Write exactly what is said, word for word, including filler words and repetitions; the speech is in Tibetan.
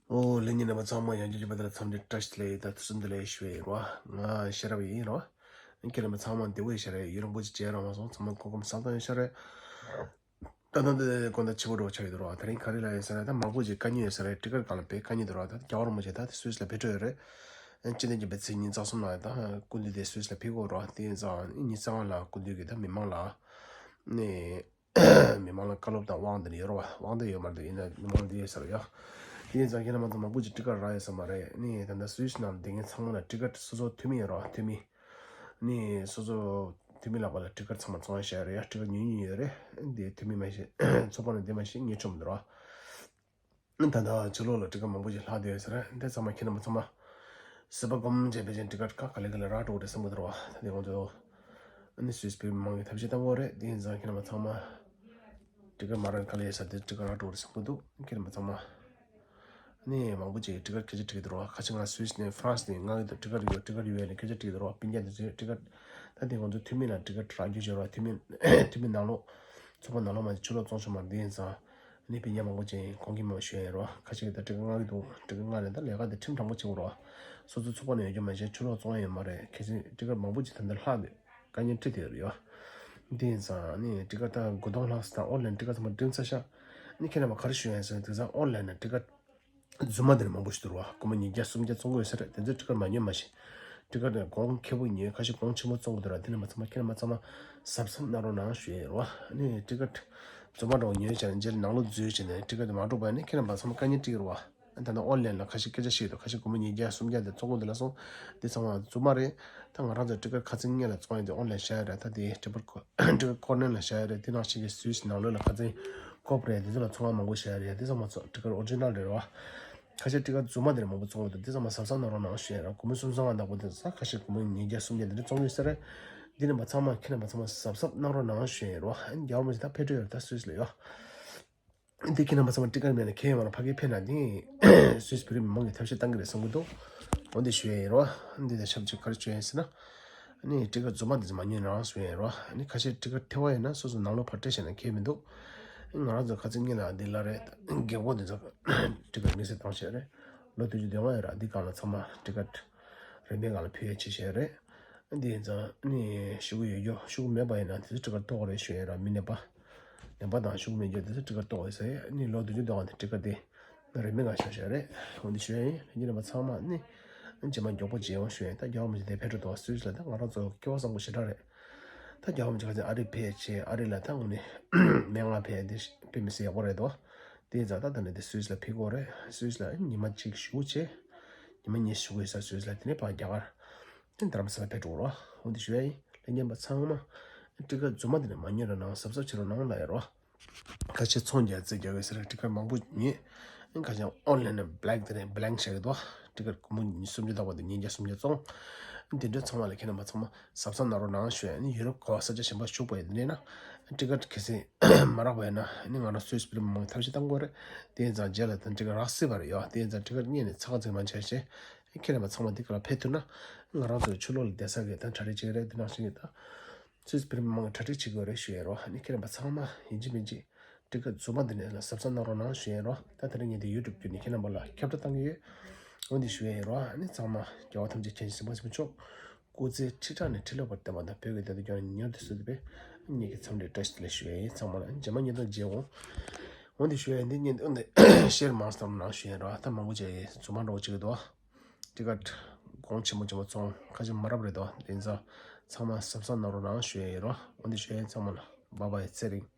ཨོ་ལྷན་རྒྱས་རྣམ་པ་ཚང་མ་ཡང་བསྐྱར་བྱས་པ་དེ་ལ་འཚམས་འདྲི་བཀྲ་ཤིས་བདེ་ལེགས་ད་ཐུགས་སུ་འདི་ལས་ཞུ་ཡི་རོ། ང་ཤེས་རབ་ཡིན་རོ། ཁྱེད་རྣམ་པ་ཚང་མ་བདེ་པོ་ཡིན་ཤག་རེད། ཡུན་རིང་པོ་ཅིག་མཇལ་རག་མ་སོང་། ཚང་མ་སྐུ་ཁམས་བཟང་པོ་ཡིན་ཤག་རེད། ད་ལྟ་འདི་དགོང་དག་ཕྱི་པོ་འགྲོ་ཆགས་ཡོད་དོ་རོ། དེ་རིང་ག་རེ་ལ་ཡིན་ཟེར་ན་ད་མང་པོ་ཅིག་དཀའ་ཉེན་ཡོད་ས་རེད། ཊི་ཀེ་ཊི་སྒང་ལ་དཔེ་དཀའ་ཉེན་འདུག་རོ། ད་རྒྱལ་བ་རིན་པོ་ཆེ་ད་སུད་སི་ལ་ཕེབས་འགྲོ་ཡོད་རེད། སྤྱི་ཟླ་བརྒྱད་པའི་ཚེས་ཉི་ཤུ་རྩ་གསུམ་ལ་ད་སྐུ་མདུན་དེ་སུད་སི་ལ་ཕེབས་ཀྱི་ཡོད་རོ། དེ་ཡིན་ཙང་ཉི་ཤུ་རྩ་ལྔ་ལ་སྐུ་མདུན་གྱིས་ད་མི་མང་ལ་ནས། མི་མང་ལ་བཀའ་སློབ་དང་དབང་དེ་ནི་ཡོད་རེད་བ། དབང་དེ་ཡོད་མ་རེད་དེ་ཡིན་ན་མི་མང་འདི་ཡོད་ས་རེད་ཡ། དེ་ཡིན་ཙང་ཁྱེད་རྣམ་པ་ཚོ་མང་པོ་ཅིག་ཊི་ཀེ་ཊི་རག་ཡོད་ས་མ་རེད། ནི་ད་ལྟ་སུད་སི་ནང་བསྡད་མཁན་ཚང་མ་ལ་ཊི་ཀེ་ཊི་སོ་སོ་འཐུས་མི་ཡོད་རེད་བ། འཐུས་མི་ནི་སོ་སོ་འཐུས་མི་ལག་པ་ལ་ཊི་ཀེ་ཊི་ཚང་མ་བཙོང་ཡ་བྱས་རེད་ཡ། ཊི་ཀེ་ཊི་ཉུང་ཉུང་ཡོད་རེད། འདི་འཐུས་མི་མ་གཞི་ཚོགས་པ་ནང་བསྡད་མ་གཞི་ངས་ཆོམ་འདུག་རེད་བ། ད་ལྟ་ཕྱི་ལོགས་ལ་ཊི་ཀེ་ཊི་མང་པོ་ཞིག་ལྷག་བསྡད་ཡོད་ཟེར། འདི་ཚང་མ་ཁྱེད་རྣམ་པ་ཚང་མ་སྲིད་པ་སྒོམ་བྱས་པའི་ཅན་ཊི་ཀེ་ཊི་ཁ་ག་ལེ་ག་ལེ་རག་འགྲོ་གི་རེད་བསམ་གི་འདུག་རོ། ད་དེ་ང་ཚོ་ཨ་ནི་སུད་སི་བོད་མི་མང་གི་ཐབས་ཤེས་བཏང་གི་རེད། དེ་ཡིན་ཙང་ཁྱེད་རྣམ་པ་ཚང་མ་ཊི་ཀེ་ཊི་མ་རག་ག་ལེ་ཡོད་ས་དེ་ཊི་ཀེ་ཊི་རག་འགྲོ་གི་རེད་བསམ་གི་འདུག་ཁྱེད་རྣམ་པ་ཚང་མ་ཨ་ནི་མང་པོ་ཅིག་ཊི་ཀེ་ཊི་སྐད་ཆ་དྲིས་འདུག་རོ། ཁ་ཅིག་ང་སུད་སི་ནས་ཧྥ་རན་སི་ནས་ང་གི་ཊི་ཀེ་ཊི་ཡོད། ཊི་ཀེ་ཊི་ཡོད་ནས་སྐད་ཆ་དྲིས་འདུག་རོ། སྤུན་ཀྱག་དེ་ཚོས་ཊི་ཀེ་ཊི་ད་དེ་ང་ཚོ་འཐུས་མི་ལ་ཊི་ཀེ་ཊི་རག་རྒྱུ་བྱོས་རོ། འཐུས་མི་འཐུས་མི་ནང་ལོགས་ཚོགས་པ་ནང་ལོགས་མ་ཕྱི་ལོགས་བཙོང་ཆོག་མ་རེད། དེ་ཡིན་ཙང་ནི་སྤུན་ཀྱག་མང་པོ་ཅིག་དགོངས་ཀྱི་མེད་ཞུ་ཡ་ཡིན་རོ། ཁ་ཅིག་ད་ཊི་ཀེ་ཊི་མངགས་ཀྱི་འདུག་ཊི་ཀེ་ཊི་མངགས་ནས་ད་ལས་ཀ་དེ་ཁྲིམས་དྲང་པོ་བྱེད་དགོས་རོ། སོ་སོ་ཚོགས་པ་ནང་ཡོད་རྒྱུ་མ་བྱས་ཕྱི་ལོགས་བཙོང་ཡ་ཡོད་མ་རེད། གལ་སྲིད་ཊི་ཀེ་ཊི་མང་པོ་ཅིག་ད་ལྟ་ལྷག་འདུག་དཀའ་ངལ་འཕྲད་བསྡད་ཡོད་རེད་ཡ། དེ་ཡིན་ཙང་ནི་ཊི་ཀེ་ཊི་ད་དགུ་སྟོང་ལྷག་ཙམ་དང་ཨོན་ལན་ཊི་ཀེ་ཊི་ཚང་མ་འགྲིམ་ཚར་ཤག་ནི་ཁྱེད་རྣམ་པ་ག་རེ་ཞུ་ཡ་ཡིན་ཟེར་ན་དེང་སང་ཨོན་ལན་ནས་ཊི་ཀེ་ཊི་རྫུན་མ་དེ་འདྲ་མང་པོ་ཞིག་འདུག་རོ། སྒོར་མོ་ཉིས་བརྒྱ་སུམ་བརྒྱ་བཙོང་གི་ཡོད་ས་རེད། དེ་ཚོ་ཊི་ཀེ་ཊི་མ་ཉོས་མ་ཤེས། ཊི་ཀེ་ཊི་གོང་ཁེ་པོ་ཉོས། ཁ་ཤས་གོང་ཆེན་པོ་བཙོང་གི་འདུག་ར། དེ་རྣམ་པ་ཚང་མ་ཁྱེད་རྣམ་པ་ཚང་མ་གཟབ་གཟབ་གནང་རོགས་གནང་ཞུ་ཡ་ཡིན་རོ། ནི་ཊི་ཀེ་ཊི་རྫུན་མ་འདྲ་བོ་ཉོས་བྱས་ནས་རྗེས་ལ་ནང་ལོགས་འཛུལ་བྱས་ནས་ཊི་ཀེ་ཊི་མ་འགྲོ་བ་ནི་ཁྱེད་རྣམ་པ་ཚང་མ་དཀའ་ངལ་འཕྲད་ཀྱི་རེད་བ། ད་ནི་ཨོན་ལན་ལ་ཁ་ཤས་སྐད་ཆ་བཤད་འདུག་ཁ་ཤས་སྒོར་མོ་ཉིས་བརྒྱ་སུམ་བརྒྱ་དེ་བཙོང་གི་འདུག་ལབ་སོང་། དེ་ཚང་མ་རྫུན་མ་རེད། ད་ང་རང་ཚོ་ཊི་ཀེ་ཊི་ཁ་སང་ཉིན་ལ་བཙོང་ཡ་དེ་ཨོན་ལན་བཞག་ཡ་རེད། ད་དེ་ཊི་ཀེ་ཊི་ཁོ་ཊི་ཀེ་ཊི་ཁོ་ནར་ལ་བཞག་ཡ་རེད། དེ་ནང་བཞིན་གྱི་སུད་སི་ནང་ལོགས་ལ་ཁ་སང་ཀོབ་རེད། དེ་ཚོ་ལ་ཚོང་ཁང་མང་པོ་བཞག་ཡ་རེད། དེ་ཚང་མ་ཚོ་ཊི་ཀེ་ཊི་ཨོ་རི་ཇི་ནལ་རེད་བ། ཁ་ཤས་ཊི་ཀེ་ཊི་རྫུན་མ་དེ་འདྲ་མང་པོ་བཙོང་གི་འདུག་དེ་ཚང་མ་གཟབ་གཟབ་གནང་རོགས་གནང་ཞུ་ཡ་ཡིན་རོ། སྒོར་མོ་སུམ་སྟོང་ལྔ་བདག་པོ་དེ་ཚོ་ཁ་ཤས་སྒོར་མོ་ཉིས་བརྒྱ་སུམ་བརྒྱ་དེ་འདྲ་བཙོང་གི་ཡོད་ས་རེད། འདི་རྣམ་པ་ཚང་མ་ཁྱེད་རྣམ་པ་ཚང་མ་གཟབ་གཟབ་གནང་རོགས་གནང་ཞུ་ཡ་ཡིན་རོ། རྒྱལ་བ་རིན་པོ་ཆེ་ད་ཕེབས་འགྲོ་ཡོད་རེད། ད་སུད་སི་ལ་ཡོད། འདི་ཁྱེད་རྣམ་པ་ཚང་མ་ཊི་ཀེ་ཊི་མེད་ན་ཁྱད་ཡོད་མ་རེད། ཕ་གིར་ཕེབས་ན་ནི་སུད་སི་བོད་རིགས་མི་མང་གིས་ཐབས་ཤེས་གཏང་གི་རེད་བསམ་གྱི་འདུག་འོ་འདི་ཞུ་ཡ་ཡིན་རོ། འདི་དང་ཆབས་ཅིག་ག་རེ་ཞུ་ཡ་ཡིན་ཟེར་ན། ནི་ཊི་ཀེ་ཊི་རྫུན་མ་འདི་ཚོ་མ་ཉོས་ན་རང་ཞུ་ཡ་ཡིན་རོ། ནི་ཁ་ཤས་ཊི་ཀེ་ཊི་ཐེ་བ་ཡོད་ན་སོ་སོ་ནང་ལོགས་ཕར་སྤྲད་བཞག་ན་ཁྱད་མི་འདུག་ང་རང་ཚོ་ཁ་སང་ཉིན་ལ་འདི་ལ་རེད། རྒན་གོག་འདི་ཚོ་ཊི་ཀེ་ཊི་དམིགས་བསལ་བཏང་བཞག་རེད། ལོ་བདུན་ཅུ་དོན་ལྔ་ཡོད་ར། འདི་སྒང་ལ་ཚང་མ་ཊི་ཀེ་ཊི་རིན་མེད་སྒང་ལ་ཕུལ་ཡ་བྱས་བཞག་རེད། འདི་ཡིན་ཙང་ནི་ཤོག་གུ་ཡོད་རྒྱུ་ཤོག་གུ་མེད་པ་ཡིན་ན་དེ་ཚོ་ཊི་ཀེ་ཊི་ཐོགས་རེད་ཞུ་ཡ་ར། མི་ནད་པ་ནད་པ་དང་ཤོག་གུ་མེད་རྒྱུ་དེ་ཚོ་ཊི་ཀེ་ཊི་ཐོགས་རེད་ཟེར་ཡ། ནི་ལོ་བདུན་ཅུ་དོན་ལྔ་དེ་ཊི་ཀེ་ཊི་དེ་རིན་མེད་སྒང་བཞག་བཞག་རེད། འོ་འདི་ཞུ་ཡ་ཡིན། ལྷན་རྒྱས་རྣམ་པ་ཚང་མ་ནི་རྗེས་མ་མགྱོགས་པོ་མཇལ་ཡོང་ཞུ་ཡ་ཡིན། ད་རྒྱལ་བ་རིན་པོ་ཆེ་དེ་ཕེབས་འགྲོ་འདུག་སུད་སི་ལ། ད་ང་རང་ཚོ་སྐལ་བ་བཟང་པོ་ཞེ་དྲག་རེད། ད་རྒྱལ་བ་རིན་པོ་ཆེ་ཁ་སང་ཨ་རི་ཕེབས་བྱས་ཨ་རི་ལ་ད་དངོས་གནས་སྨན་ཁང་ཕེབས་དེ་དཔེ་མི་སྲིད་ཡག་པོ་རེད་དོ། དེ་ཡིན་ཙང་ད་ད་ནི་དེ་སུད་སི་ལ་ཕེབས་དགོས་རེད། སུད་སི་ལ་ཉི་མ་གཅིག་བཞུགས་བྱས། ཉི་མ་གཉིས་བཞུགས་ཡོད་ས་སུད་སི་ལ། དེ་ནས་ཕར་རྒྱ་གར་དེ་རྡ་རམ་ས་ལ་ཕེབས་འགྲོ་རོགས། འོ་འདི་ཞུ་ཡ་ཡིན། ལྷན་རྒྱས་རྣམ་པ་ཚང་མ་ཊི་ཀེ་ཊི་རྫུན་མ་འདི་ནས་མ་ཉོས་རོགས་གནང་། གཟབ་གཟབ་བྱེད་རོགས་གནང་ལབ་ཡ་རོ། ཁ་ཤས་ཚོང་རྒྱག་རྩིས་རྒྱག་གི་ཟེར་ཊི་ཀེ་ཊི་མང་པོ་ཉོས། ཁ་ཤས་ཨོན་ལན་ནས་བྷི་ལེག་དེ་ནས་བྷི་ལེང་བྱས་ཀྱི་འདུག་ཊི་ཀེ་ཊི་སྒོར་མོ་སུམ་ཅུ་དག་པ་དེ་ཉིས་བརྒྱ་སུམ་བརྒྱ་བཙོང་། དེ་འདྲ་ཚང་མ་ལ་ཁྱེད་རྣམ་པ་ཚང་མ་གཟབ་གཟབ་གནང་རོགས་གནང་ཞུ་ཡ་ཡིན། ཡུ་རོབ་ག་བ་ས་ཆ་གཞན་པ་བཞུགས་པ་ཡིན་ན་ཊི་ཀེ་ཊི་གལ་སྲིད་མ་རག་པ་ཡིན་ན་ནི་ང་རང་སུད་སི་བོད་རིགས་མི་མང་གིས་ཐབས་ཤེས་གཏང་དགོས་རེད། དེ་ཡིན་ཙང་རྗེས་ལ་ད་ཊི་ཀེ་ཊི་རག་སྲིད་པ་རེད་ཡོད། དེ་ཡིན་ཙང་ཊི་ཀེ་ཊི་གཉེར་ནས་ཚ་ཁ་འཛིན་མ་བྱས་བྱས། ཁྱེད་རྣམ་པ་ཚང་མ་འདི་ག་ལ་ཕེབས་ཐུབ་ན་ང་རང་ཚོའི་ཕྱི་ལོགས་ལ་བསྡད་ས་གི་ད་གྲ་སྒྲིག་བྱེད་ཀྱི་རེད། འདི་ནང་བཞིན་གྱི་ད་སུད་སི་བོད་རིགས་མི་མང་གིས་གྲ་སྒྲིག་བྱེད་དགོས་རེད་ཞུ་ཡ་རོ། ཨ་ནི་ཁྱེད་རྣམ་པ་ཚང་མ་ཡིན་གཅིག་མིན་གཅིག་ཊི་ཀེ་ཊི་རྫུན་མ་འདི་ནས་ལ་གཟབ་གཟབ་གནང་རོགས་གནང་ཞུ་ཡ་རོ། ད་དེ་རིང་ངས་འདི་ཡུ་ཊུབ་བརྒྱུད་ནས་ཁྱེད་རྣམ་པ་ལ་ཁྱབ་བསྒྲགས་བཏང་གི་ཡོད། འོ་འདི་ཞུ་ཡ་ཡིན་རོ། ཨ་ནི་ཚང་མ་རྒྱལ་བ་ཐམས་ཅད་མཁྱེན་ཅིང་སྲིད་པ་ཆེན་པོ་མཆོག་སྐུ་ཚེ་ཁྲི་ཕྲག་ནས་ཁྲི་ལོ་བར་བརྟན་པ་དང་བོད་ཀྱི་བདེ་དོན་སྐྱོང་བའི་མྱུར་དུ་གསོལ་འདེབས་པས་ངེད་ཀྱི་འཚམས་འདྲི་བཀྲ་ཤིས་བདེ་ལེགས་ཞུ་ཡ་ཡིན། ཚང་མ་ལ་རྗེས་མ་ཉིན་དང་མཇལ་འོང་། འོ་འདི་ཞུ་ཡ་ཡིན། འདི་ཉིན་འོ་འདི་ཤེར་མང་ཙམ་གནང་ཞུ་ཡ་རོ། ད་མང་པོ་བྱས་ཡིན་རྫུན་མ་འདྲ་བོ་ཅིག་འདུག་ཊི་ཀེ་ཊི་གོང་ཆེན་པོ་ཆེན་པོ་བཙོང་ཁ་ཅིག་མ་རབས་རེད་དོ། དེ་ཡིན་ཙང་ཚང་མ་གཟབ་གཟབ་གནང་རོགས་གནང་ཞུ་ཡ་ཡིན་རོ། འོ་འདི་ཞུ་ཡ་ཡིན། ཚང་མ་ལ་བཱའི་བཱའི། ཚེ་རིང་།